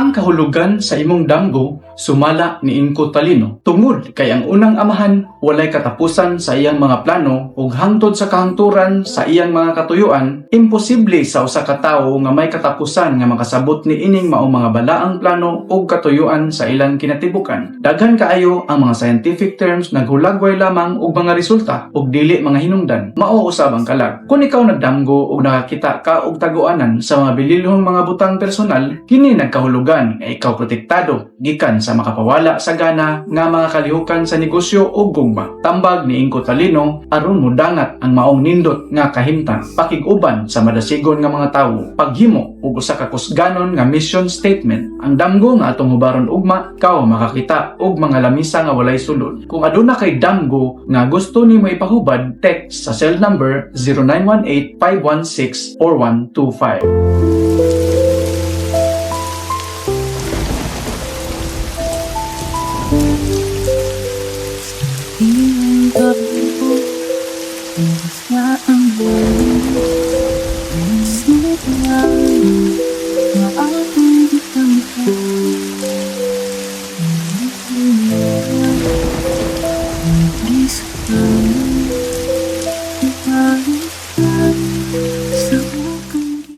Ang kahulugan sa imong damgo sumala ni Ingko Talino. Tungod kay ang unang amahan walay katapusan sa iyang mga plano ug hangtod sa kahangturan sa iyang mga katuyuan, imposible sa usa ka tawo nga may katapusan nga makasabot ni ining maong mga balaang plano ug katuyuan sa ilang kinatibukan. Daghan kaayo ang mga scientific terms, naghulagway lamang og mga resulta ug dili mga hinungdan. Mao usab ang kalag. Kung ikaw nagdamgo ug nakakita ka og taguanan sa mga bililhong mga butang personal, kini nagkahulugan nga ikaw protektado gikan sa makapawala sa gana nga mga kalihukan sa negosyo o gugma. Tambag ni Ingko Talino aron modangat ang maong nindot nga kahimtang. Pakig-uban sa madasigon nga mga tawo. Paghimo og usa ka kusganon nga mission statement. Ang damgo nga atong hubaron ugma, ikaw makakita og mga lamisa nga walay sulod. Kung aduna kay damgo nga gusto nimo ipahubad, text sa cell number 0918 516 4125. Iyong gabi, oras na ang buhay.